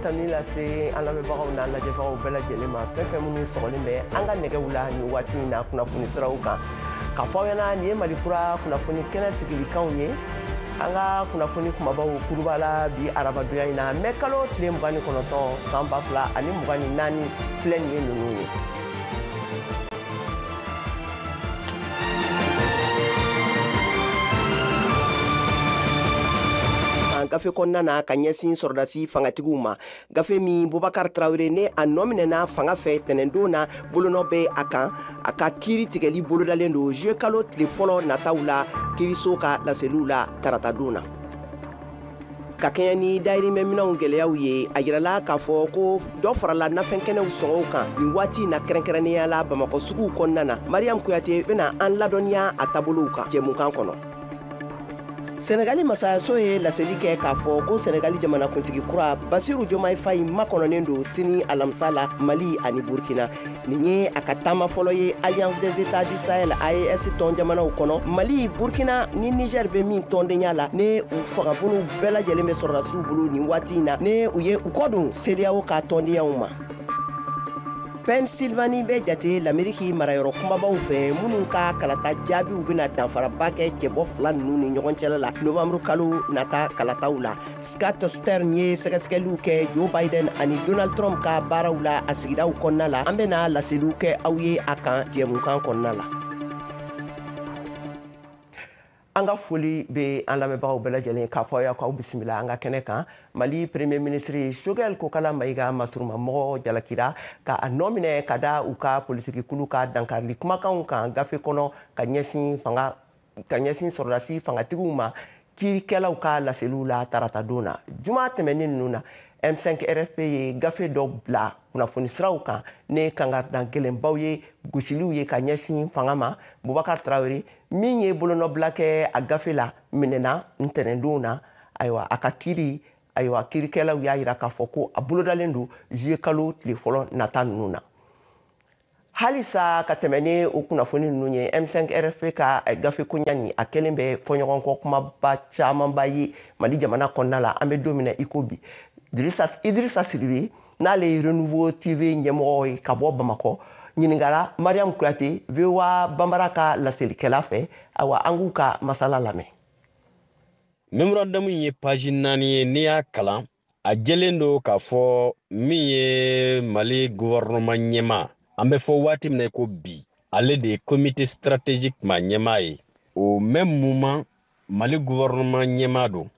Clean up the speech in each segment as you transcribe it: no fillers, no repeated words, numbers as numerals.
Tanuni lase an lamɛnbagaw n'an lajɛbagaw bɛɛ lajɛlen ma, fɛn fɛn minnu sɔgɔlen bɛ an ka nɛgɛw la nin waati in na kunnafoni siraw kan, ka fɔ aw ɲɛna nin ye Mali Kura kunnafoni kɛnɛ sigilikanw ye. An ka kunnafoni kumabaw kuruba la bi arabadonya in na, mɛ kalo tile 29 san 2024, filɛ nin ye ninnu ye. Gafe kɔnɔna na ka ɲɛsin sɔrɔdasi fangatigiw ma, gafe min Bubakar Tarawele ne a nɔ minɛna fanga fɛ tɛnɛndon na, bolonɔ bɛ a kan. A ka kiiri tigɛli bolodalen don juillet kalo tile fɔlɔ nataw la, kiiriso ka laseliw la taratadon na. Ka kɛɲɛ ni dayirimɛminɛnw gɛlɛyaw ye, a yirala k'a fɔ ko dɔ farala nafɛn kɛnɛw sɔngɔw kan nin waati in na, kɛrɛnkɛrɛnnenya la Bamakɔ suguw kɔnɔna na. Mariam Kuyate bɛna an ladɔnniya a taabolow kan jɛmukan kɔnɔ. Senegali masayaso ye laseli kɛ k'a fɔ ko Senegali jamanakuntigi kura Basiru Jomayi Fayi makɔnɔnen don sini alamisa la Mali ani Burkina. Nin ye a ka taama fɔlɔ ye Alliance des États du Sahel, AES tɔn jamanaw kɔnɔ, Mali, Burkina ni Niger bɛ min tɔndenya la, ne u fangabolow bɛɛ lajɛlen bɛ sɔrɔdasiw bolo nin waati in na, ne u ye u kɔ don CEDEAO ka tɔndenyaw ma. Pennsylvanie bɛ jate Lameriki marayɔrɔ kunbabaw fɛ minnu ka kalata jaabiw bɛna danfaraba kɛ cɛbɔ fila ninnu ni ɲɔgɔn cɛla la novembre kalo nata kalataw la. Scott Stern ye sɛgɛsɛgɛliw kɛ Joe Biden ani Donald Trump ka baaraw la a sigidaw kɔnɔna la. An bɛna laseliw kɛ aw ye a kan jɛmukan kɔnɔna la. An ka foli bɛ an lamɛnbagaw bɛɛ lajɛlen k'a fɔ aw ye k'aw bisimila an ka kɛnɛ kan. Mali Premier ministre Choguel Kokala Maïga masurumamɔgɔ jalakira ka a nɔ minɛ ka da u ka politiki kulu ka dankarili kumakanw kan gafe kɔnɔ ka ɲɛsin fanga, ka ɲɛsin sɔrɔdasi fangatigiw ma, kiirikɛlaw ka laseliw la taratadon na. Juma tɛmɛnen ninnu na, M5 RFP ye gafe dɔ bila kunnafoni siraw kan ne kangarida gɛlɛnbaw ye, gosiliw ye ka ɲɛsin fanga ma. Bubakar Tarawele min ye bolonɔbila kɛ a gafe la minɛna ntɛnɛndon na. Ayiwa, a ka kiiri, ayiwa, kiirikɛlaw y'a yira k'a fɔ ko a bolodalen don juillet kalo tile fɔlɔ nata ninnu na. Halisa ka tɛmɛ ni o kunnafoni ninnu ye, M5 RFP ka gafe koɲa nin, a kɛlen bɛ fɔɲɔgɔnkɔ kumaba camanba ye Mali jamana kɔnɔna la. An bɛ don min na i ko bi, Idrissa Sidibe, n'ale ye Renouveau TV ɲɛmɔgɔ ye ka bɔ Bamakɔ, ɲininkara Mariam Kuyate, VOA Banbara ka laselikɛla fɛ. Ayiwa, an k'u ka masala lamɛn. Memorandum ye page 4 ye. N'i y'a kalan, a jɛlen don k'a fɔ min ye Mali gouvernement ɲɛmaa, an bɛ fɔ waati min na ko bi, ale de ye comité stratégique ma ɲɛmaa ye. Au même moment, Mali gouvernement ɲɛmaa don.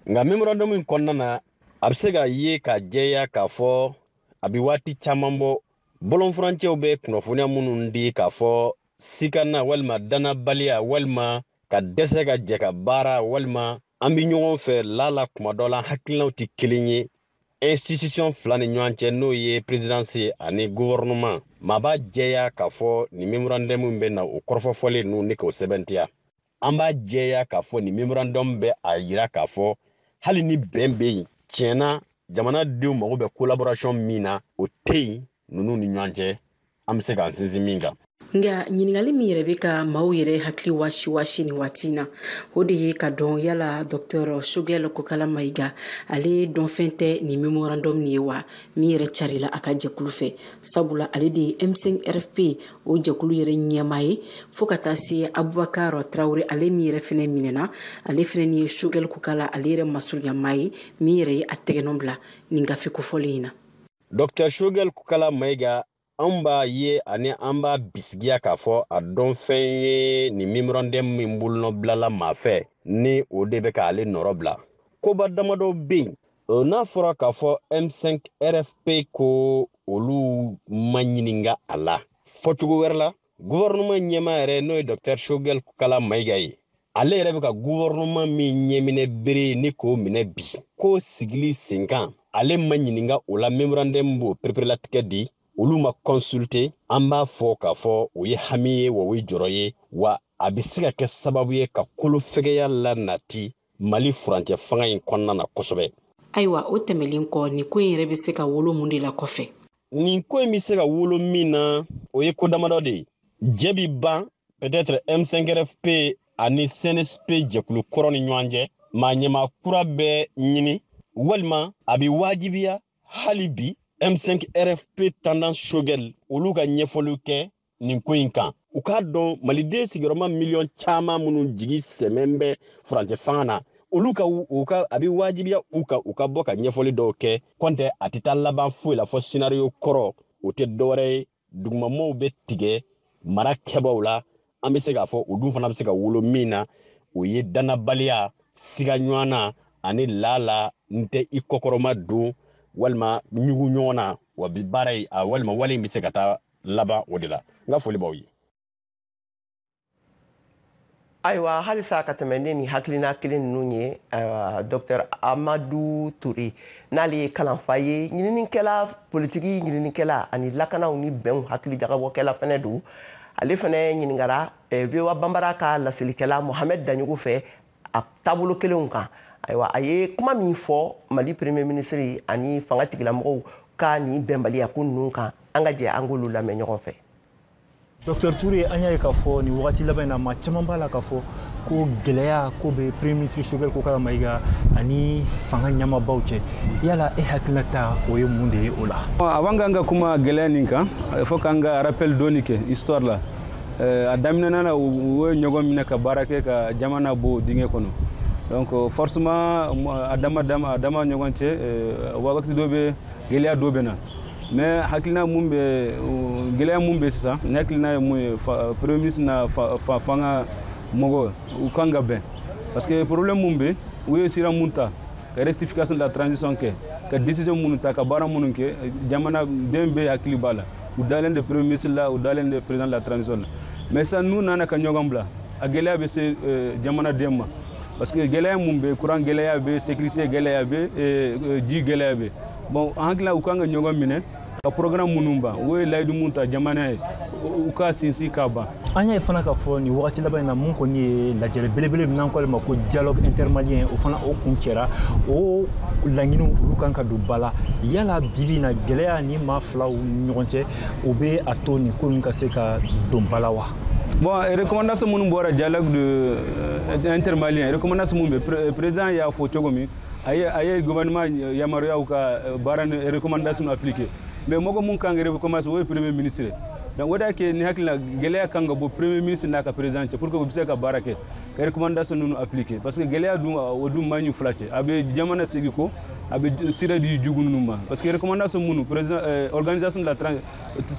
Nka memorandum in kɔnɔna na, a bɛ se ka ye ka jɛya k'a fɔ a bɛ waati caman bɔ, bɔlɔnfurancɛw bɛ kunnafoniya minnu di k'a fɔ sikana walima danabaliya walima ka dɛsɛ ka jɛ ka baara walima an bɛ ɲɔgɔn fɛ lala, kuma dɔ la hakilinaw tɛ kelen ye institution fila ni ɲɔgɔn cɛ, n'o ye présidence ani gouvernement. Maa b'a jɛya k'a fɔ nin memorandum bɛ na o kɔrɔfɔfɔlen ninnu ni k'o sɛbɛntiya. An b'a jɛya k'a fɔ nin memorandum bɛ a yira k'a fɔ hali ni bɛn bɛ yen, tiɲɛna jamanadenw mago bɛ collaboration min na, o tɛ yen ninnu ni ɲɔgɔn cɛ, an bɛ se k'an sinsin min kan. Nka ɲininkali min yɛrɛ bɛ ka maaw yɛrɛ hakili wasi wasi nin waati in na, o de ye ka dɔn yala Docteur Choguel Kokala Maïga, ale dɔnfɛn tɛ nin memorandum nin ye wa, min yɛrɛ carila a ka jɛkulu fɛ, sabula ale de ye M5 RFP o jɛkulu yɛrɛ ɲɛmaa ye, fo ka taa se Abubakar Traoré, ale min yɛrɛ fɛnɛ minɛna, ale fɛnɛ ni ye Choguel Kokala ale yɛrɛ masurunya ye, min yɛrɛ ye a tɛgɛnɔ bila nin gafe kofɔlen in na. Docteur Choguel Kokala Maïga, an b'a ye ani an b'a bisigiya k'a fɔ a dɔn fɛn ye nin memorandum min bolonɔ bilala maa fɛ, ni o de bɛ k'ale nɔrɔ bila. Koba damadɔ bɛ yen, n'a fɔra k'a fɔ M5 RFP ko olu ma ɲininka a la, fɔcogo wɛrɛ la, gouvernement ɲɛmaa yɛrɛ, n'o ye Docteur Choguel Kokala Maïga ye, ale yɛrɛ bɛ ka gouvernement min ɲɛminɛ bere ni k'o minɛ bi, ko sigili sen kan, ale ma ɲininka o la. Memorandum b'o pereperelatigɛ di, olu ma consulter. An b'a fɔ k'a fɔ o ye hami ye wa, o ye jɔrɔ ye wa, a bɛ se ka kɛ sababu ye ka kolo fɛgɛya la nati Mali furancɛ fanga in kɔnɔna na kosɛbɛ. Ayiwa, o tɛmɛlen kɔ, nin ko in yɛrɛ bɛ se ka wolo mun de la kɔfɛ? Nin ko in bɛ se ka wolo min na, o ye ko damadɔ de ye. Jɛ bi ban peut-être M5RFP ani CNSP jɛkulu kɔrɔ ni ɲɔgɔn cɛ, maa ɲɛmaa kura bɛ ɲini, walima a bɛ wajibiya Hali bi M5 RFP tendance Choguel olu ka ɲɛfɔliw kɛ nin ko in kan. U k'a dɔn maliden sigiyɔrɔma miliyɔn caman minnu jigi sɛmɛn bɛ furancɛ fanga na, olu ka u ka a bɛ wajibiya u kan u ka bɔ ka ɲɛfɔli dɔw kɛ. Kɔntɛ a tɛ taa laban foyi la fɔ scénario kɔrɔ, o tɛ dɔwɛrɛ ye, dugumamɔgɔw bɛ tigɛ mara kɛbaw la. An bɛ se k'a fɔ o dun fana bɛ se ka wolo min na, o ye danabaliya, siga ɲɔgɔn na ani laala n tɛ i kɔkɔrɔma don walima ɲugu ɲɔgɔn na, wa bi baara ye a walima wale in bɛ se ka taa laban o de la. N ka foli b'aw ye. Ayiwa, halisa ka tɛmɛ ne ni hakilina kelen ninnu ye, Dr Amadu Ture, n'ale ye kalanfa ye, ɲininikɛla, politiki ɲininikɛla ani lakanaw ni bɛnw hakili jagabɔkɛla fɛnɛ don. Ale fɛnɛ ɲininkara VOA Banbara ka laselikɛla Mohamed Daɲogo fɛ a taabolo kelenw kan. Ayiwa, a ye kuma min fɔ Mali premier ministre ani fanga tigilamɔgɔw ka nin bɛnbaliya ko ninnu kan, an ka jɛ an k'olu lamɛn ɲɔgɔn fɛ. Dr Touré, an y'a ye k'a fɔ nin wagati laban in na, maa caman b'a la k'a fɔ ko gɛlɛya ko bɛ premier ministre Choguel Kokalla Maïga ani fanga ɲɛmaabaw cɛ. Yala e hakilinata o ye mun de ye o la? Avant k'an ka kuma gɛlɛya nin kan, il faut k'an ka rappel dɔɔni kɛ histoire la. A daminɛna na, u ye ɲɔgɔn minɛ ka baara kɛ ka jamana bɔ dingɛ kɔnɔ. Donc forcément a dama dama a dama ɲɔgɔn cɛ, wagati dɔ bɛ gɛlɛya dɔ bɛ na. Mais hakilina mun bɛ, gɛlɛya mun bɛ sisan, ne hakilina ye mun ye, premier ministre na fanga mɔgɔ u kan ka bɛn, parce que problème mun bɛ, u ye sira mun ta ka rectification de la transition kɛ, ka décision minnu ta, ka baara minnu kɛ, jamana den bɛɛ hakili b'a la, u dalen de premier ministre la, u dalen de président de la transition la. Mais sisan n'u nana ka ɲɔgɔn bila, a gɛlɛya bɛ se jamanaden ma, parce que gɛlɛya mun bɛ, courant gɛlɛya bɛ, sécurité gɛlɛya bɛ, ji gɛlɛya bɛ. Bon, an hakili la u kan ka ɲɔgɔn minɛ ka programme minnu ban, u ye layidu mun ta jamana ye, u ka sinsin k'a ban. An y'a ye fana k'a fɔ nin wagati laban in na, mun kɔni ye lajɛrɛ belebele min n'an k'ale ma ko dialogue intermalien, o fana o kun cɛra, o laɲiniw olu kan ka don ba la. Yala bibi in na, gɛlɛya ni maa filaw ni ɲɔgɔn cɛ, o bɛ a to nin ko ninnu ka se ka don ba la wa? Bon, recommandation minnu bɔra dialogue de intermalien, recommandation mun bɛ, président y'a fɔ cogo min, a ye gouvernement yamaruyaw ka baara ni recommandation appliquer. Mais mɔgɔ mun kan ka recommandation, o ye premier ministre. Donc o de y'a kɛ ni hakili la gɛlɛya kan ka bɔ premier ministre n'a ka président cɛ, pour que u bɛ se ka baara kɛ ka recommandation ninnu appliquer, parce que gɛlɛya dun o dun man ɲi fila cɛ, a bɛ jamana segin kɔ, a bɛ sira di jugu ninnu ma. Parce que recommandation minnu président organisation de la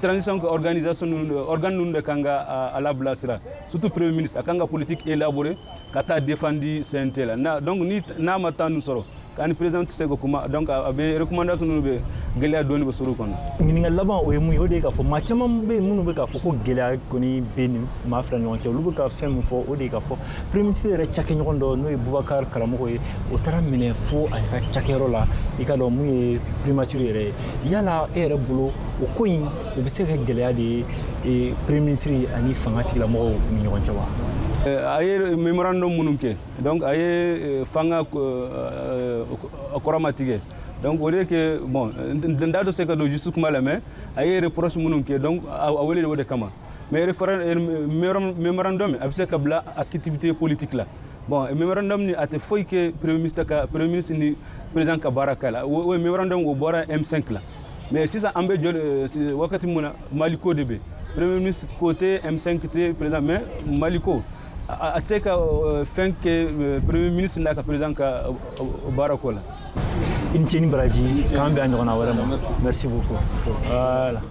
transition ka organisation ninnu, organe ninnu de kan ka a labilasira, surtout premier ministre a kan ka politique élaborer ka taa défendu CNT la. Na donc ni n'a ma temps ninnu sɔrɔ k'ani président tɛ se ka kuma, donc a bɛ recommandation ninnu bɛ gɛlɛya dɔɔni bɛ sɔrɔ o kɔnɔ. Ɲininkali laban o ye mun ye, o de ye k'a fɔ maa caman bɛ yen minnu bɛ k'a fɔ ko gɛlɛya kɔni bɛ nin maa fila ɲɔgɔn cɛ, olu bɛ ka fɛn min fɔ o de ye k'a fɔ premier ministre yɛrɛ cakɛɲɔgɔn dɔ n'o ye Boubacar Karamɔgɔ ye, o taara minɛ fo a ka cakɛyɔrɔ la, i ka dɔn mun ye primature yɛrɛ ye. Yala e yɛrɛ bolo o ko in o bɛ se ka kɛ gɛlɛya de ye premier ministre ani fanga tigilamɔgɔw ni ɲɔgɔn cɛ wa? A ye mémorandum minnu kɛ, donc a ye fanga kɔrɔma tigɛ, donc o de kɛ. Bon, n da tɛ se ka don juste kuma la, mais a ye reproche minnu kɛ, donc a wele o de kama. Mais mémorandum a bɛ se ka bila activité politique la. Bon, mémorandum ni a tɛ foyi kɛ premier ministre ka premier ministre ni président ka baara kɛ la. O mémorandum o bɔra M5 la. Mais sisan an bɛ jɔ wagati mun na, Mali ko de bɛ, premier ministre ko tɛ, M5 tɛ, président, mais Mali ko a tɛ se ka fɛn kɛ premier ministre n'a ka président ka baara ko la. I ni ce ni baraji, k'an bɛn a ɲɔgɔnna wɛrɛ ma. Merci beaucoup. Voilà.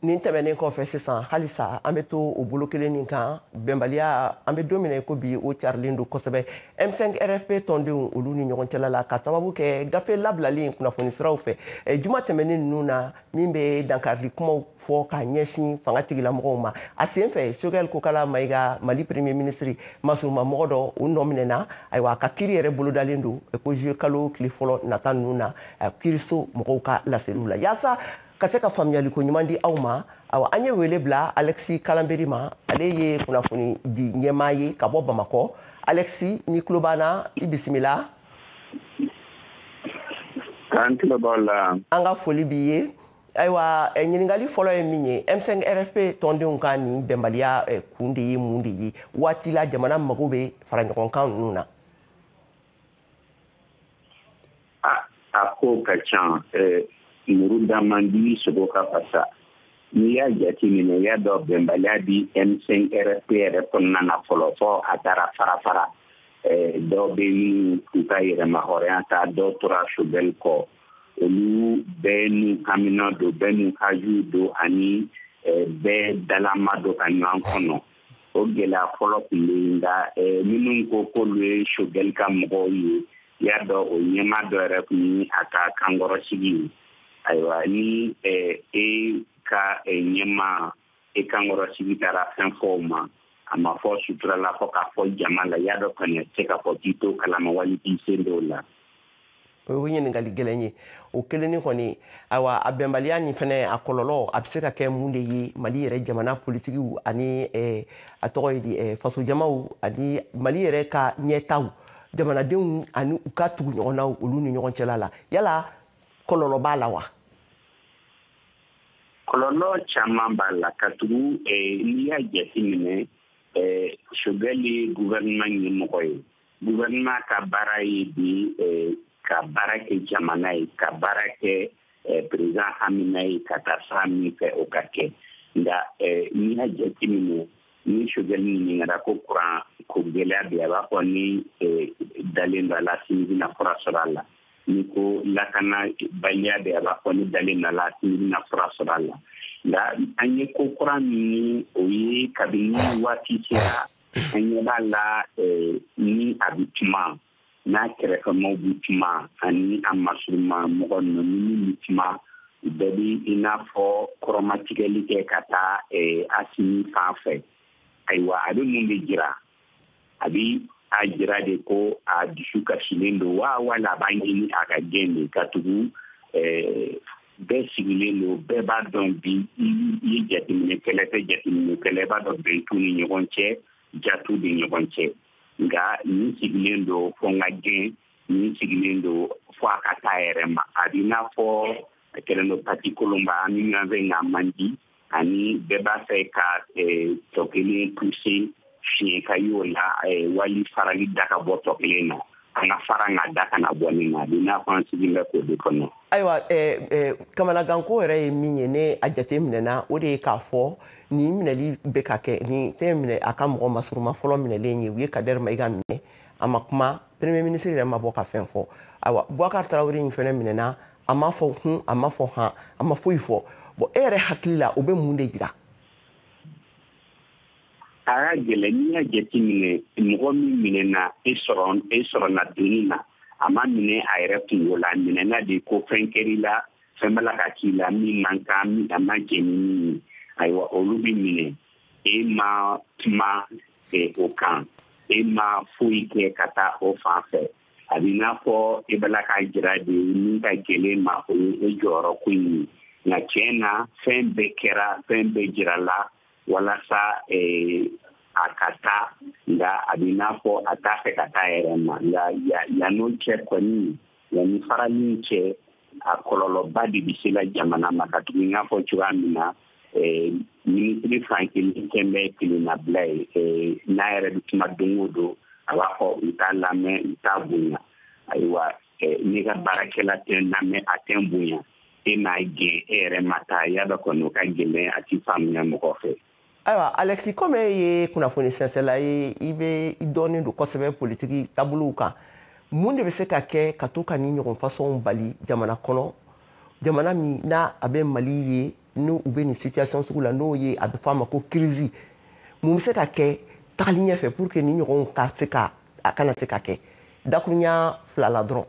Nin tɛmɛnen kɔfɛ sisan, halisa an bɛ to o bolo kelen nin kan. Bɛnbaliya, an bɛ don min na i ko bi, o carilen don kosɛbɛ M5 RFP tɔndenw olu ni ɲɔgɔn cɛla la, ka sababu kɛ gafe labilalen kunnafoni siraw fɛ juma tɛmɛnen ninnu na, min bɛ dankarili kumaw fɔ ka ɲɛsin fanga tigilamɔgɔw ma. A sen fɛ, Choguel Kokalla Maïga, Mali premier ministre masuruma mɔgɔ dɔ, o nɔ minɛna. Ayiwa, a ka kiiri yɛrɛ bolodalen don ko juillet kalo tile fɔlɔ nata ninnu na, kiiriso mɔgɔw ka laseliw la. Yaasa ka se ka faamuyali ko ɲuman di aw ma, awa, an ye wele bila Alexis Kalanberi ma, ale ye kunnafoni di ɲɛmaa ye ka bɔ Bamakɔ. Alexis, ni tulo b'an na, i bisimila. K'an tulo b'aw la. An ka foli b'i ye. Ayiwa, ɲininkali fɔlɔ ye min ye, M5 RFP tɔndenw ka nin bɛnbaliya kun de ye mun de ye waati la jamana mago bɛ fara ɲɔgɔn kan ninnu na? A ko ka ca, muru da man di, sogo ka fasa. N'i y'a jateminɛ, i y'a dɔn bɛnbaliya bi M5 RFP yɛrɛ kɔnɔna na fɔlɔ, fɔ a taara fara fara. Dɔw bɛ minnu k'u ka yɛrɛma hɔrɔnya ta, dɔw tora Choguel kɔ. Olu bɛɛ n'u hamina don, bɛɛ n'u hajuw don, ani bɛɛ dalama don ka ɲɔgɔn kɔnɔ. O gɛlɛya fɔlɔ tun bɛ yen. Nka minnu ko k'olu ye Choguel ka mɔgɔw ye, i y'a dɔn o ɲɛmaa dɔ yɛrɛ tun ye a ka kankɔrɔsigi ye. Ayiwa, ni e ka ɲɛmaa, e kankɔrɔsigi taara fɛn fɔ o ma, a ma fɔ sutura la fɔ k'a fɔ jama la, i y'a dɔn kɔni a tɛ se k'a fɔ k'i t'o kalama wali k'i sen dɔw la. O ye ɲininkali gɛlɛn ye. O kelenni kɔni, ayiwa, a bɛnbaliya nin fɛnɛ, a kɔlɔlɔ a bɛ se ka kɛ mun de ye Mali yɛrɛ jamana politigiw ani a tɔgɔ ye di, fasojamaw ani Mali yɛrɛ ka ɲɛtaw, jamanadenw ani u ka tugu ɲɔgɔnnaw, olu ni ɲɔgɔn cɛla la? Yala kɔlɔlɔ b'a la wa? Kɔlɔlɔ caman b'a la, katugu n'i y'a jateminɛ, Choguel ye gouvernement ɲɛmɔgɔ ye. Gouvernement ka baara ye bi ka baara kɛ jamana ye, ka baara kɛ président hamina ye ka taa sira min fɛ, o ka kɛ. Nka n'i y'a jateminɛ, ni Choguel ɲininkara ko kuran ko gɛlɛya bɛ, a b'a fɔ ni dalen don a la, sini bɛna fura sɔrɔ a la. Ni ko lakanabaliya bɛ, a b'a fɔ ni dalen don a la, sini bɛna fura sɔrɔ a la. Nka an ye ko kura min ye, o ye kabini waati sera, an ɲɛ b'a la, ni a bɛ kuma, n'a kɛrɛfɛmaw bɛ kuma, ani a masuruma mɔgɔ ninnu, ni min bɛ kuma, u bɛɛ bɛ i n'a fɔ kɔrɔmatigɛli kɛ ka taa Asimi fan fɛ. Ayiwa, a bɛ mun de jira? A bɛ a jira de ko a dusu kasilen don wa, wala a b'a ɲini a ka gɛn de, ka tugu bɛɛ sigilen don, bɛɛ b'a dɔn bi, i ye jateminɛkɛla tɛ jateminɛkɛla, i b'a dɔn bɛn t'u ni ɲɔgɔn cɛ, ja t'u ni ɲɔgɔn cɛ. Nka nin sigilen don fo n ka gɛn, nin sigilen don fo a ka taa yɛrɛ ma. A b'i n'a fɔ a kɛlen don pati kolonba, an bɛ ɲɔgɔn fɛ nka man di, ani bɛɛ b'a fɛ ka tɔ kelen pousser, fiɲɛ ka y'o la, wali farali da ka bɔ tɔ kelen na, an ka fara nka da kana bɔ nin na. A b'i n'a fɔ an sigilen bɛ k'o de kɔnɔ. Ayiwa, kamanaganko yɛrɛ ye min ye, ne a jate minɛna, o de ye k'a fɔ nin minɛli bɛ ka kɛ, nin tɛ minɛ a ka mɔgɔ masuruma fɔlɔ minɛlen ye. U ye Kader Mayiga minɛ, a ma kuma, premier ministre yɛrɛ ma bɔ ka fɛn fɔ. Ayiwa, Boubacar Traoré in fɛnɛ minɛna, a ma fɔ hun, a ma fɔ han, a ma foyi fɔ. Bon, e yɛrɛ hakili la, o bɛ mun de jira? A ka gɛlɛn. N'i y'a jateminɛ, mɔgɔ min minɛna, e sɔrɔ e sɔrɔla donni na, a ma minɛ a yɛrɛ kungo la, a minɛna de ko fɛn kɛr'i la, fɛn b'a la ka k'i la min man kan, min a ma jɛ ni min ye. Ayiwa, olu bɛ minɛ, e ma kuma o kan, e ma foyi kɛ ka taa o fan fɛ. A b'i n'a fɔ e b'a la k'a jira de min ka gɛlɛn ma, o ye e jɔyɔrɔ ko in ye. Nka tiɲɛ na, fɛn bɛɛ kɛra, fɛn bɛɛ jirala walasa a ka taa, nka a b'i n'a fɔ a t'a fɛ ka taa yɛrɛ ma. Nka yann'o cɛ kɔni, yanni farali in cɛ, a kɔlɔlɔba de bɛ se la jamana ma, ka tugu n y'a fɔ cogoya min na, minisiri fan kelen kɛn bɛ kelennabila ye. N'a yɛrɛ bɛ kuma don o don, a b'a fɔ u t'a lamɛn, u t'a bonya. Ayiwa, ne ka baarakɛla tɛ n lamɛn, a tɛ n bonya, e m'a gɛn, e yɛrɛ ma taa, y'a dɔn kɔni o ka gɛlɛn, a ti faamuya mɔgɔ fɛ. Ayiwa, Alexis, komi e ye kunnafoni sɛnsɛnla ye, i bɛ i dɔnnen don kosɛbɛ politiki taabolow kan, mun de bɛ se ka kɛ ka to ka nin ɲɔgɔn fasɔnw bali jamana kɔnɔ, jamana min n'a a bɛ Mali ye, n'u u bɛ nin situation sugu la, n'o ye a bɛ fɔ a ma ko crise? Mun bɛ se ka kɛ tagali ɲɛfɛ pour que nin ɲɔgɔnw ka se ka a kana se ka kɛ? Dakurunya 2 la dɔrɔn.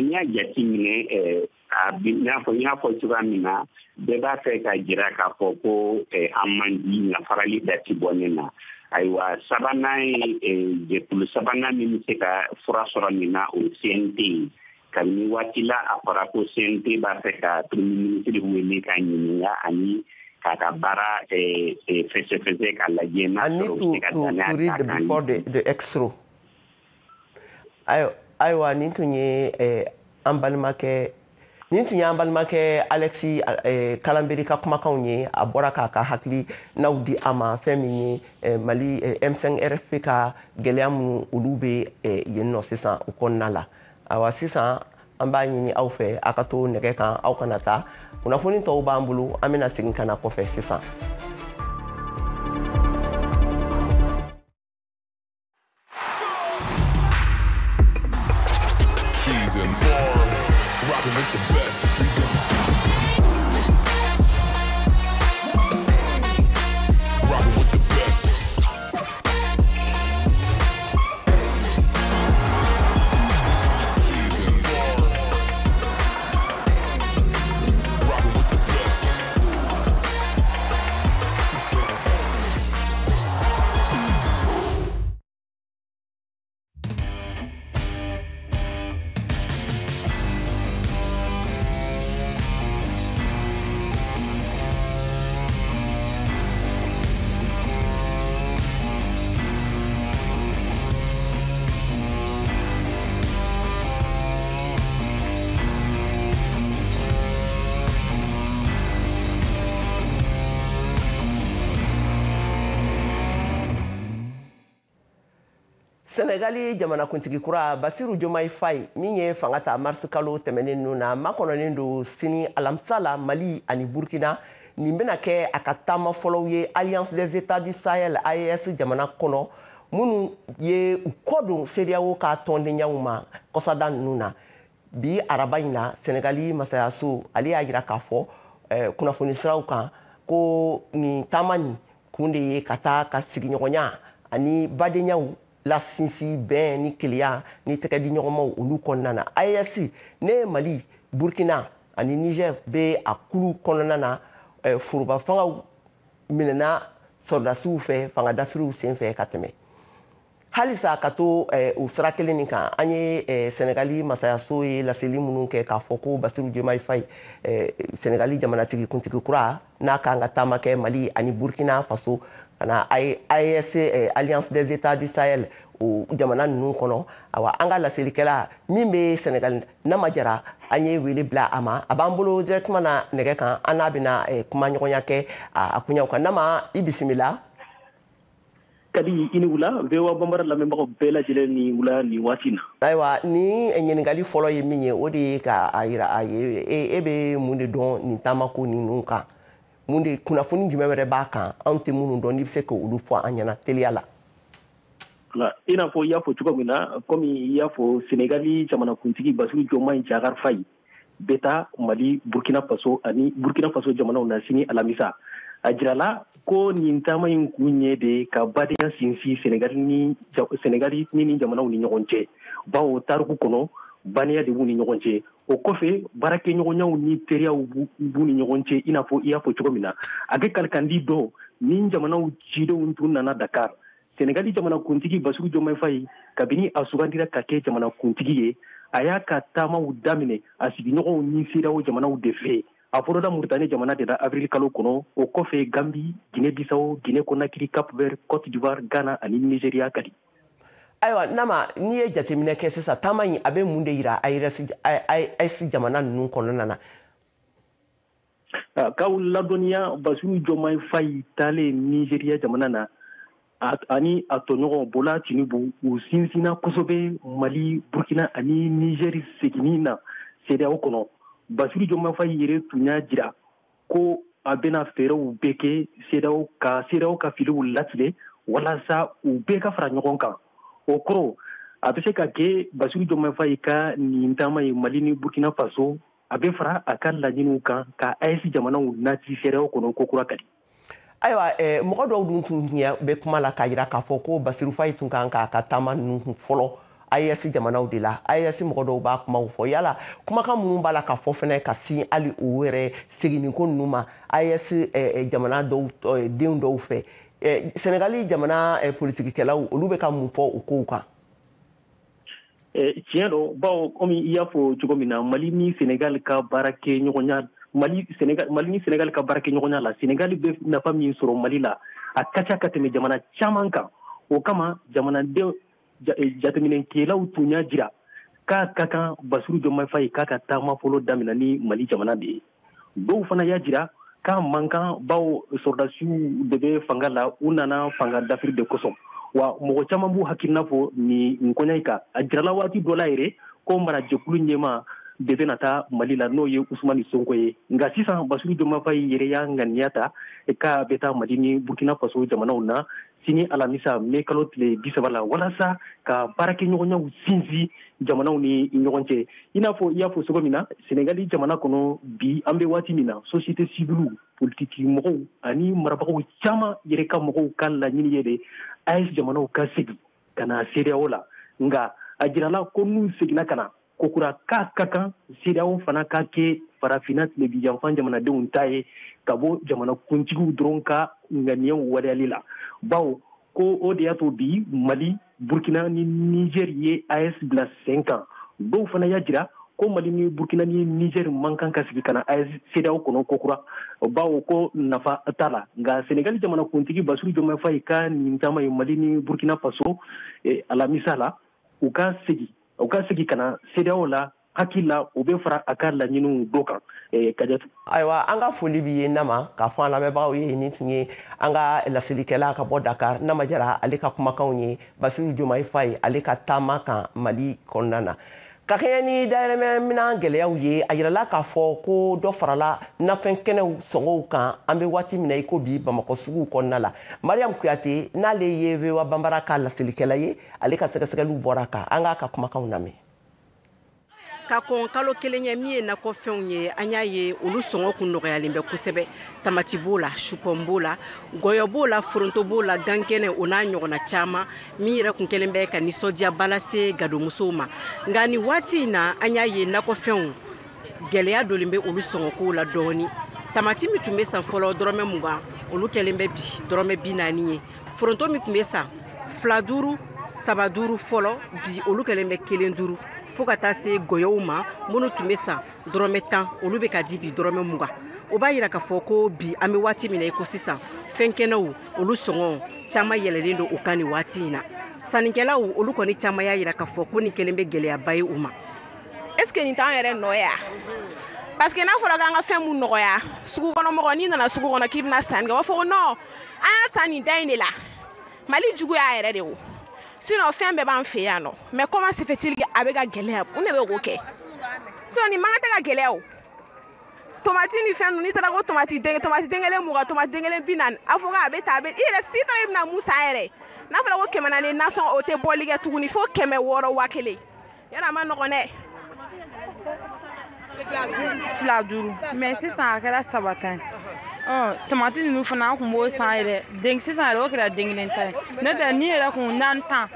N'i y'a jateminɛ, a n'a fɔ n y'a fɔ cogoya min na, bɛɛ b'a fɛ ka jira k'a fɔ ko an man di, nka farali da ti bɔ ne na. Ayiwa, sabanan ye jɛkulu sabanan min bɛ se ka fura sɔrɔ nin na, o ye CNT ye. Kabini waati la, a fɔra ko CNT b'a fɛ ka premier ministre wele ka ɲininka ani k'a ka baara fɛsɛfɛsɛ ka lajɛ n'a sɔrɔ u bɛ se ka danaya ta kan. Before the extro. Ayiwa, nin tun ye an balimakɛ Alexis Kalanberi ka kumakanw ye. A bɔra k'a ka hakili n'aw di a ma, fɛn min ye Mali M5 RFP ka gɛlɛya minnu olu bɛ yen nɔ sisan, o kɔnɔna la. Awa sisan an b'a ɲini aw fɛ a ka to nɛgɛ kan, aw kana taa. Kunnafoni tɔw b'an bolo, an bɛna segin ka na kɔfɛ sisan. Season 4, rocking with the best. We go. Rocking with the best. Season 4, rocking with the best. Senegali jamanakuntigi kura Bassirou Diomaye Faye min ye fanga ta mars kalo tɛmɛnen ninnu na, makɔnɔnen don sini alamisa la Mali ani Burkina. Nin bɛna kɛ a ka taama fɔlɔw ye Alliance des États du Sahel AES jamana kɔnɔ, minnu ye u kɔ don CEDEAO ka tɔndenyaw ma kɔsada ninnu na. Bi araba in na, Senegali masayaso ale y'a jira k'a fɔ kunnafoni siraw kan ko nin taama nin kun de ye ka taa ka sigiɲɔgɔnya ani badenyaw la sinsin bɛn ni keleya ni tɛgɛ di ɲɔgɔnmaw olu kɔnɔna na. AES ne Mali, Burkina ani Niger bɛ a kulu kɔnɔna na. Foroba fangaw minɛna sɔrɔdasiw fɛ fanga dafiriw senfɛ ka tɛmɛ. Halisa ka to o sira kelen nin kan, an ye Senegali masayaso ye laseli minnu kɛ k'a fɔ ko Bassirou Diomaye Faye, Senegali jamanatigi kuntigi kura, n'a kan ka taama kɛ Mali ani Burkina Faso ka na AES, Alliance des États du Sahel, o jamana ninnu kɔnɔ. Awa an ka laselikɛla min bɛ Senegal, Nama Jara, an ye wele bila a ma, a b'an bolo directement na nɛgɛ kan, an n'a bɛna kuma ɲɔgɔnya kɛ a kuɲaw kan. Nama, i bisimila. Kadi, i ni wula. VOA Bambara lamɛnbagaw bɛɛ lajɛlen ni wula nin waati na. Ayiwa, ni ɲininkali fɔlɔ ye min ye, o de ye ka a yira a ye e bɛ mun de dɔn nin taamako ninnu kan? Mun de kunnafoni jumɛn wɛrɛ b'a kan anw tɛ minnu dɔn, n'i bɛ se k'olu fɔ an ɲɛna teliya la? I n'a fɔ i y'a fɔ cogo min na, komi i y'a fɔ, Senegali jamanakuntigi Bassirou Diomaye Diakhar Faye bɛ taa Mali, Burkina Faso ani Burkina Faso jamanaw na sini alamisa. A jirala ko nin taama in kun ye de ka badenya sinsin Senegali ni jamanaw ni ɲɔgɔn cɛ, bawo tariku kɔnɔ baniya de b'u ni ɲɔgɔn cɛ. O kɔfɛ, baarakɛɲɔgɔnyaw ni teriyaw b'u ni ɲɔgɔn cɛ. I n'a fɔ i y'a fɔ cogo min na, a kɛ kalikandi dɔ ni jamanaw cidenw tun nana Dakar. Senegali jamanakuntigi Bassirou Diomaye Faye, kabini a sugandira ka kɛ jamanakuntigi ye, a y'a ka taamaw daminɛ a sigiɲɔgɔnw ni CEDEAO jamanaw de fɛ. A fɔlɔla Mauritanie jamana de la avril kalo kɔnɔ, o kɔfɛ Gambi, Guinée Bissau, Guinée Conakry, Cap Vert, Côte d'Ivoire, Ghana ani Nigeria. Kadi. Ayiwa Nama, n'i ye jateminɛ kɛ sisan, taama in a bɛ mun de yira AES jamana ninnu kɔnɔna na? K'aw ladɔnniya, Bassirou Diomaye Faye taalen Nigeria jamana na ani a tɔɲɔgɔn Bola Tinubu, u sinsinna kosɛbɛ Mali, Burkina ani Niger seginni na CEDEAO kɔnɔ. Bassirou Diomaye Faye yɛrɛ tun y'a jira ko a bɛna fɛɛrɛw bɛɛ kɛ CEDEAO ka filiw latigɛ walasa u bɛɛ ka fara ɲɔgɔn kan. O kɔrɔ, a bɛ se ka kɛ Bassirou Diomaye Faye ka nin taama ye Mali ni Burkina Faso, a bɛ fara a ka laɲiniw kan ka AES jamanaw nati CEDEAO kɔnɔ ko kura. Kadi. Ayiwa, mɔgɔ dɔw dun tun bɛ kuma la k'a jira k'a fɔ ko Bassirou Faye tun kan k'a ka taama ninnu fɔlɔ AES jamanaw de la. AES mɔgɔ dɔw b'a kumaw fɔ. Yala kumakan minnu b'a la ka fɔ fɛnɛ ka sin hali o yɛrɛ seginniko ninnu ma AES jamana dɔw denw dɔw fɛ, Senegali jamana politikikɛlaw olu bɛ ka mun fɔ o kow kan? Tiɲɛ don, bawo komi i y'a fɔ cogo min na, Mali ni Senegal ka baarakɛ ɲɔgɔnya, Mali Senegal, Mali ni Senegal ka baarakɛ ɲɔgɔnya la, Senegal bɛ nafa min sɔrɔ Mali la, a ka ca ka tɛmɛ jamana caman kan. O kama, jamanaden jateminɛkɛlaw tun y'a jira k'a ka kan Bassirou Diomaye Faye k'a ka taama fɔlɔ daminɛ ni Mali jamana de ye. Dɔw fana y'a jira k'a man kan, bawo sɔrɔdasiw de bɛ fanga la, u nana fanga dafiri de kosɔn. Wa mɔgɔ caman b'u hakilina fɔ nin koɲa in kan. A jirala waati dɔ la yɛrɛ ko marajɛkulu ɲɛmaa de bɛna taa Mali la, n'o ye Usumani Sonko ye. Nka sisan Basiru Diomaye Faye yɛrɛ y'a ŋaniya ta k'a bɛ taa Mali ni Burkina Faso jamanaw na sini alamisa mai kalo tile 30 la, walasa ka baarakɛɲɔgɔnyaw sinsin jamanaw ni ɲɔgɔn cɛ. I n'a fɔ i y'a fɔ cogo min na, Senegali jamana kɔnɔ bi, an bɛ waati min na, société civile, politiki mɔgɔw ani marabagaw caman yɛrɛ ka mɔgɔw ka laɲini ye de AES jamanaw ka segin ka na CEDEAO la. Nka a jirala ko n'u seginna ka na kokura, k'a ka kan CEDEAO fana ka kɛ farafinna tilebinyanfan jamanadenw ta ye, ka bɔ jamana kuntigiw dɔrɔn ka ŋaniyaw waleyali la, bawo ko o de y'a to bi Mali, Burkina ni Niger ye AES bila sen kan. Dɔw fana y'a jira ko Mali ni Burkina ni Niger man kan ka sigi ka na AES CEDEAO kɔnɔ kokura, bawo ko nafa t'a la. Nka Senegali jamana kuntigi Basiru Diomaye Faye ka nin taama ye Mali ni Burkina Faso alamisa la, u ka segin ka na CEDEAO la, hakili la o bɛ fara a ka laɲiniw dɔ kan. Kajatu. Ayiwa, an ka foli b'i ye Nama, k'a fɔ an lamɛnbagaw ye nin tun ye an ka laselikɛla ka bɔ Dakar, Nama Jara, ale ka kumakanw ye Basiru Diomaye Faye ale ka taama kan Mali kɔnɔna na. Ka kɛɲɛ ni dayɛlɛmɛminɛn gɛlɛyaw ye, a yirala k'a fɔ ko dɔ farala nafɛn kɛnɛw sɔngɔw kan an bɛ waati min na i ko bi Bamakɔ suguw kɔnɔna la. Mariam Kuyate, n'ale ye VOA Banbara ka laselikɛla ye, ale ka sɛgɛsɛgɛliw bɔra kan, an k'a ka kumakanw lamɛn. Ka kɔn kalo kelen ye, min ye nakɔfɛnw ye, an y'a ye olu sɔngɔ kun nɔgɔyalen bɛ kosɛbɛ. Tamati b'o la, supɔn b'o la, gɔyɔ b'o la, foronto b'o la, gankɛnɛ o n'a ɲɔgɔnna caman, min yɛrɛ kun kɛlen bɛ ka nisɔndiyaba lase gadomusow ma. Nka nin waati in na, an y'a ye nakɔfɛnw gɛlɛya donnen bɛ olu sɔngɔkow la dɔɔni. Tamati min tun bɛ san fɔlɔ dɔrɔmɛ 20, olu kɛlen bɛ bi dɔrɔmɛ 40 ye. Foronto min tun bɛ san 2 5, 3 5 fɔlɔ, bi olu kɛlen bɛ 1 5, fo ka taa se gɔyɔw ma minnu tun bɛ san dɔrɔmɛ 10, olu bɛ ka di bi dɔrɔmɛ 20. O b'a yira k'a fɔ ko bi an bɛ waati min na i ko sisan, fɛn kɛnɛw olu sɔngɔ caman yɛlɛlen don o kan nin waati in na. Sannikɛlaw olu kɔni caman y'a yira k'a fɔ ko nin kɛlen bɛ gɛlɛyaba ye u ma. Est ce que nin t'an yɛrɛ nɔ ye wa? Parce que n'a fɔra k'an ka fɛn mun nɔgɔya, sugu kɔnɔ mɔgɔ, n'i nana sugu kɔnɔ k'i bɛna sanni kɛ, u b'a fɔ ko non, an y'a san nin da in de la. Mali juguya yɛrɛ de o. Sinon fɛn bɛɛ b'an fɛ yan nɔ. Mais comment se fait-il que a bɛ ka gɛlɛya? Mun de bɛ k'o kɛ? Sinon nin man kan tɛ ka gɛlɛya o. Tomati ni fɛn ninnu, n'i taara ko tomati den kelen 20, tomati den kelen 40, a fɔ k'a bɛ tan, a bɛ i yɛrɛ si taara i bɛna mun san yɛrɛ? N'a fɔra ko 400 nasɔngɔ, o tɛ bɔli kɛ tuguni fo 600 1000. Yɔrɔ a ma nɔgɔn dɛ. 2 5, mais sisan a kɛra 3 tan ye. Tomati ninnu fana an kun b'o san yɛrɛ, den sisan yɛrɛ o kɛra den kelen ta ye. N'o tɛ ni yɛrɛ kun 4 tan.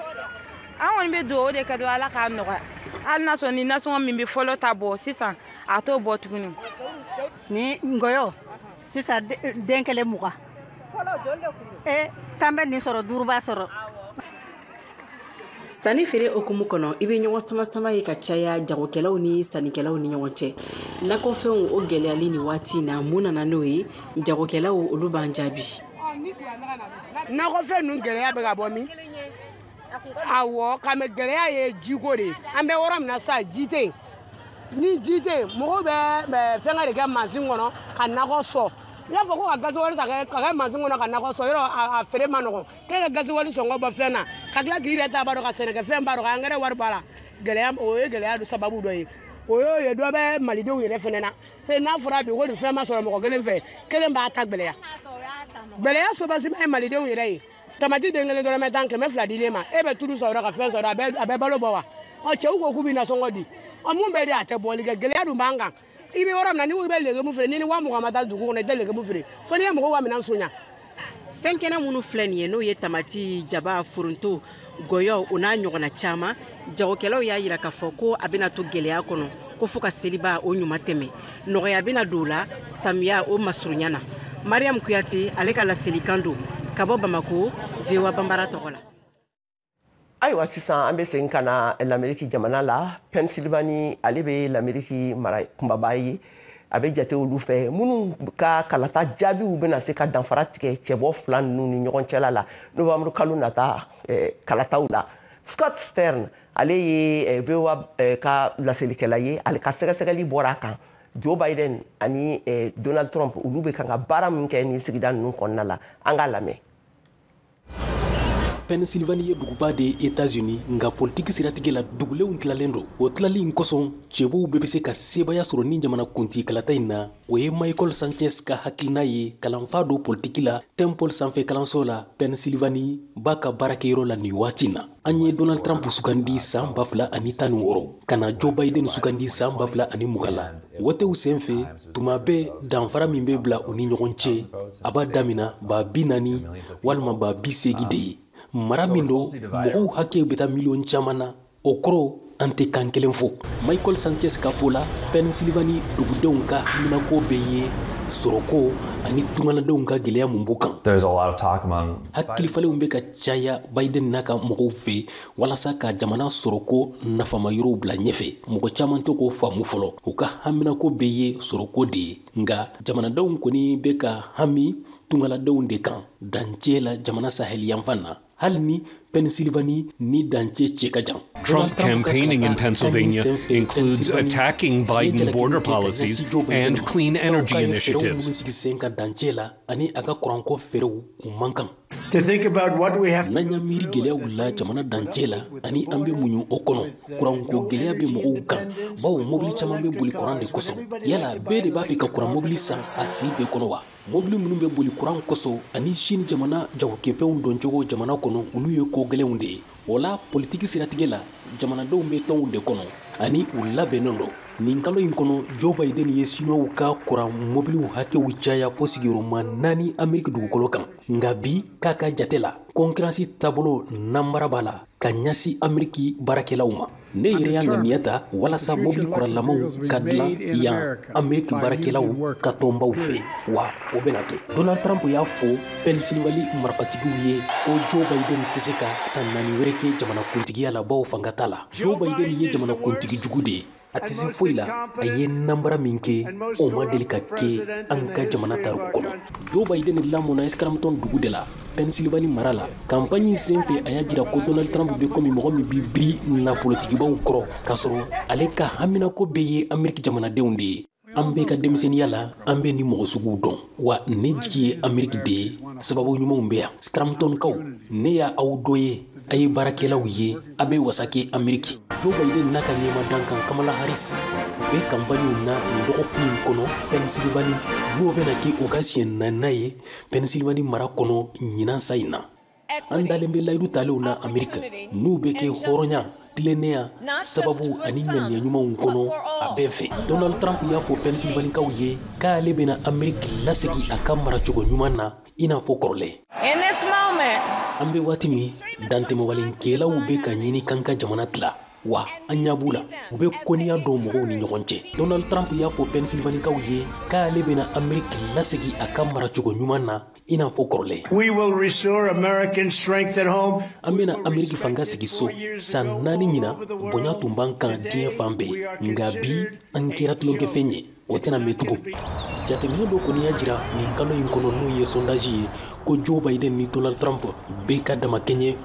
An kɔni bɛ dugawu de kɛ dɔrɔn Ala k'a nɔgɔya. Hali n'a sɔrɔ ni nasɔngɔ min bɛ fɔlɔ ta bɔ sisan, a t'o bɔ tuguni. Ni ngɔyɔ sisan den kelen 20. 10 bɛ nin sɔrɔ, 5 b'a sɔrɔ. Sanni feere hukumu kɔnɔ, i bɛ ɲɔgɔn sama-sama ye ka caya jagokɛlaw ni sannikɛlaw ni ɲɔgɔn cɛ. Nakɔfɛnw o gɛlɛyali nin waati in na, mun nana n'o ye? Jagokɛlaw olu b'an jaabi. Nakɔfɛn ninnu gɛlɛya bɛ ka bɔ min? Awɔ, ka mɛ gɛlɛya ye jiko de ye. An bɛ yɔrɔ min na sisan, ji tɛ yen. Ni ji tɛ yen, mɔgɔw bɛ fɛnkɛ de kɛ mansin kɔnɔ ka nakɔ sɔn. N'i y'a fɔ ko ka gasoil ta ka kɛ mansin kɔnɔ ka nakɔ sɔn, yɔrɔ a feere ma nɔgɔn. K'e ka gasoil sɔngɔ bɔ fɛn na, ka tila k'i yɛrɛ ta b'a dɔn, ka sɛnɛkɛfɛn b'a dɔn, ka angɛrɛ wari bɔ a la. Gɛlɛya, o ye gɛlɛya sababu dɔ ye. O y'o ye, dɔ bɛ malidenw yɛrɛ fɛnɛ na. N'a fɔra bi ko nin fɛn ma sɔrɔ mɔgɔ kelen fɛ, kelen b'a ta gɛlɛya. Gɛlɛya sobasima ye malidenw yɛrɛ ye. Tamati den kelen dɔrɔmɛ 10, 200 dilen ma, e bɛ tulu sɔrɔ ka fɛn sɔrɔ, a bɛ balo bɔ wa? Cɛw ko k'u bɛ nasɔngɔ di. Mun bɛ di, a tɛ bɔli kɛ. Gɛlɛya dun b'an kan. I bɛ yɔrɔ min na, n'i ko i bɛ legume feere, n'i ni 20,000 ma taa dugu kɔnɔ, i tɛ legume feere. Fo n'i ye mɔgɔw ka minɛn sonya. Fɛn kɛnɛ minnu filɛ nin ye, n'o ye tamati, jaba, foronto, gɔyɔ o n'a ɲɔgɔnna caman, jagokɛlaw y'a yira k'a fɔ ko a bɛna to gɛlɛya kɔnɔ, ko fo ka seliba o ɲuman tɛmɛ. Nɔgɔya bɛna don o la samiya o masurunya na. Mariam Kuyate, ale ka laselikan don ka bɔ Bamako, VOA Banbara tɔgɔ la. Ayiwa, sisan an bɛ segin ka na Lameriki jamana la. Pennsylvanie, ale bɛ Lameriki mara kunbaba ye. A bɛ jate olu fɛ minnu ka kalata jaabiw bɛna se ka danfara tigɛ cɛbɔ fila ninnu ni ɲɔgɔn cɛla la novembre kalo nata kalataw la. Scott Stern, ale ye VOA ka laselikɛla ye, ale ka sɛgɛsɛgɛli bɔra a kan. Joe Biden ani Donald Trump, olu bɛ kan ka baara min kɛ nin sigida ninnu kɔnɔna la, an k'a lamɛn. Pennsylvanie ye duguba de ye États-Unis, nka politiki siratigɛ la, dugulenw tilalen don. O tilali in kosɔn, cɛbow bɛɛ bɛ se ka sebaaya sɔrɔ ni jamana kuntigi kalata in na. O ye Michael Sanchez ka hakilina ye, kalanfa don politiki la Temple sanfɛ kalanso la Pennsylvanie b'a ka baarakɛyɔrɔ la nin waati na. An ye Donald Trump sugandi san 2016, ka na Joe Biden sugandi san 2020 la. Wotew sen fɛ, tuma bɛɛ danfara min bɛ bila u ni ɲɔgɔn cɛ, a b'a damina 40.000 walima 80.000 de ye. Mara min don, mɔgɔw hakɛ bɛ taa miliyɔn caman na, o kɔrɔ an tɛ kan kelen fɔ. Michael Sanchez ka fɔ la, Pennsylvanie dugudenw ka haminako bɛ ye sɔrɔko ani tungaladenw ka gɛlɛya mun b'u kan. Hakilifalenw bɛ ka caya Biden n'a ka mɔgɔw fɛ walasa ka jamana sɔrɔko nafama yɔrɔw bila ɲɛfɛ. Mɔgɔ caman tɛ k'o faamu fɔlɔ. U ka haminako bɛ ye sɔrɔko de ye, nka jamanadenw kɔni bɛ ka hami tungaladenw de kan dancɛ la jamana saheli yanfan na, hali ni Pennsylvanie ni dancɛ cɛ ka jan. Trump campaigning in Pennsylvania includes attacking Biden border policies and clean energy initiatives. Sigi sen kan dancɛ la ani a ka kuranko fɛɛrɛw, u man kan. To think about what we have N'an y'an miiri gɛlɛyaw la jamana dancɛ la ani an bɛ muɲu o kɔnɔ, kuranko gɛlɛya bɛ mɔgɔw kan, bawo mobili caman bɛ boli kuran de kosɔn. Yala bɛɛ de b'a fɛ ka kuran mobili san a si bɛɛ kɔnɔ wa? Mobili minnu bɛ boli kuran kosɔn ani Sini jamana jagokɛfɛnw doncogo jamana kɔnɔ, olu ye ko gɛlɛnw de ye. O la, politiki siratigɛ la, jamanadenw bɛ tɔnw de kɔnɔ ani u labɛnnen don. Nin kalo in kɔnɔ, Joe Biden ye Sinuwaw ka kuran mobiliw hakɛw caya fo sigiyɔrɔma 4 Ameriki dugukolo kan. Nka bi, k'a ka jate la, concurrence taabolo nanbara b'a la ka ɲɛsin Ameriki baarakɛlaw ma. Ne yɛrɛ y'a ŋaniya ta walasa mobili kuralamaw ka dilan yan Ameriki baarakɛlaw ka tɔnbaw fɛ, wa o bɛna kɛ. Donald Trump y'a fɔ Pennsylvanie marifatigiw ye ko Joe Biden tɛ se ka san 4 wɛrɛ kɛ jamanakuntigiya la, bawo fanga t'a la. Joe Biden ye jamanakuntigi jugu de ye, a tɛ se foyi la. A ye nanbara min kɛ, o ma deli ka kɛ an ka jamana tariku kɔnɔ. Joe Biden lamɔna Scranton dugu de la, Pennsylvanie mara la. Campagne sen fɛ, a y'a jira ko Donald Trump bɛ komi mɔgɔ min bɛ biri nafolotigibaw kɔrɔ, k'a sɔrɔ ale ka haminako bɛɛ ye Ameriki jamanadenw de ye. An bɛɛ ka denmisɛnninya la, an bɛ ni mɔgɔ suguw dɔn, wa ne jigi ye Ameriki de ye. Sababu ɲumanw bɛ yan. Scrantonkaw, ne y'a aw dɔ ye, a ye baarakɛlaw ye, a bɛ wasa kɛ Ameriki. Joe Biden n'a ka ɲɛma dankan Kamala Harris bɛ campagne na nin dɔgɔkun in kɔnɔ Pennsylvanie, n'o bɛna kɛ u ka siɲɛ naaninan ye Pennsylvanie mara kɔnɔ ɲinan sa in na. An dalen bɛ layidu talenw na Ameriki, n'u bɛ kɛ hɔrɔnya, tilennenya sababu ani ŋaniya ɲumanw kɔnɔ a bɛɛ fɛ. Donald Trump y'a fɔ Pennsylvanikaw ye k'ale bɛna Ameriki lasegin a ka maracogo ɲuman na i n'a fɔ kɔrɔlen. An bɛ waati min, dantɛmɛwalenkɛlaw bɛ ka ɲini k'an ka jamana tila, wa an ɲɛ b'u la, u bɛ kɔniya dɔn mɔgɔw ni ɲɔgɔn cɛ. Donald Trump y'a fɔ Pennsylvanikaw ye k'ale bɛna Ameriki lasegin a ka maracogo ɲuman na i n'a fɔ kɔrɔlen. An bɛna Ameriki fanga sigi so. San 4 ɲina, bonya tun b'an kan diɲɛ fan bɛɛ, nka bi an kɛra tulonkɛfɛn ye. O tɛna mɛn tugun. Jateminɛ dɔ kɔni y'a jira nin kalo in kɔnɔ, n'o ye sondage ye, ko Joe Biden ni Donald Trump bɛɛ ka damakɛɲɛ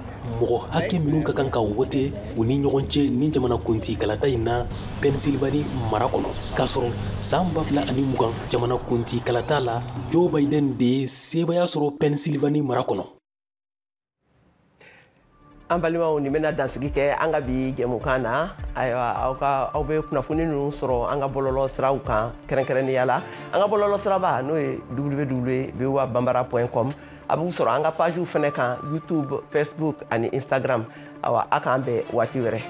mɔgɔ hakɛ minnu ka kan ka wote u ni ɲɔgɔn cɛ ni jamanakuntigi kalata in na Pennsylvanie mara kɔnɔ, k'a sɔrɔ san 2020 jamanakuntigi kalata la, Joe Biden de ye sebaaya sɔrɔ Pennsylvanie mara kɔnɔ. An balimaw, nin bɛna dansigi kɛ an ka bi jɛmukan na. Ayiwa, aw ka aw bɛ kunnafoni ninnu sɔrɔ an ka bɔlɔlɔ siraw kan, kɛrɛnkɛrɛnnenya la an ka bɔlɔlɔ siraba, n'o ye www.voabambara.com. A b'u sɔrɔ an ka pagew fɛnɛ kan, YouTube, Facebook ani Instagram. Awa, a k'an bɛn waati wɛrɛ.